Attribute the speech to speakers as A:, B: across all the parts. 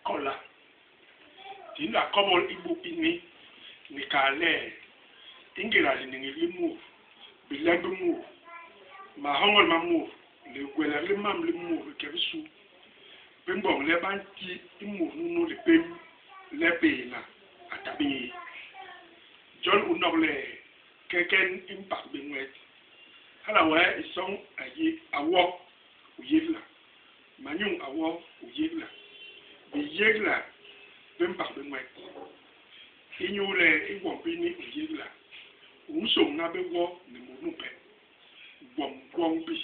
A: Kola. Di nla kobol i buk ini ni kal le, i ngéda liniñik li mut, bilem bi mut, mahoñol ma mut, ligwelek li mam li mut i ke bisu, bi mboñ le ba nti i mut nunu lipém le pééna a ta bé. Jon u nok le keken i mpak bé nwet. Hala wee isoñ a yé a wo, u yégla. Manyuñ a wo, u yégla. Biyégla bi mpak bé nwet. Inyule i gwom bini u yégla, u nsôñna bé gwo ni mut numpe. Gwom gwoñ bi.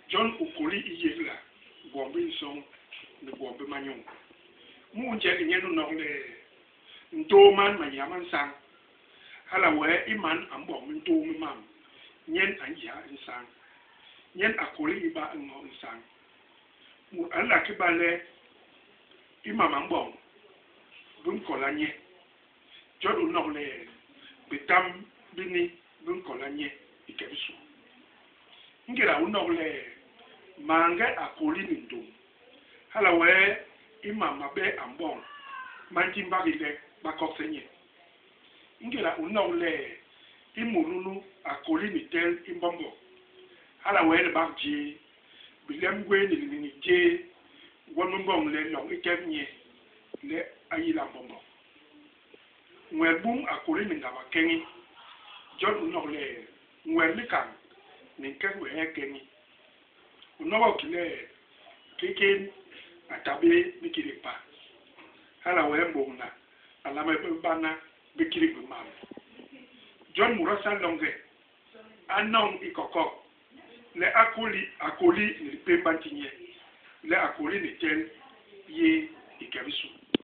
A: Jon u kôli i yégla gwom bi nsoñ ni gwom bi manyuñ. Mu njel i nyen u nok le, Ntôô man mayiha ma nsañ. Hala wee i man a mboñ mintôô mi mam, nyen a nyiha nsañ. Nyen a kôli i ba ño nsañ. Mut a nla ki ba le i mam a mboñ bi nkola nye. Jon u nok le bitam bini bi nkola nye i ke bisu. Ingéda u nok le maange a kôli ni ndôm, hala wee i mam mabe a mboñ ma nti mbagi le ba kogse nye. Ingéda u nok le i mut nunu a kôli ni tel i mbombog, hala wee libak jéé, bilem gwéé ni liniñik jéé gwon bi mboñ le loñ i tep nye le a yila mbombog. Nwet bum a kôli ni ngaba keñi. Jon u nok le nwet likañ ni nkek wéé keñi. U nogok ki le kikii a ta bé bikidik pa, hala wee mbôgna a nlama bé bana bikidik bi mam. Jon mut a sal longe, a noñ i kokok le a kôli a kôli ni lipém ba nti nye, le a kôli ni tel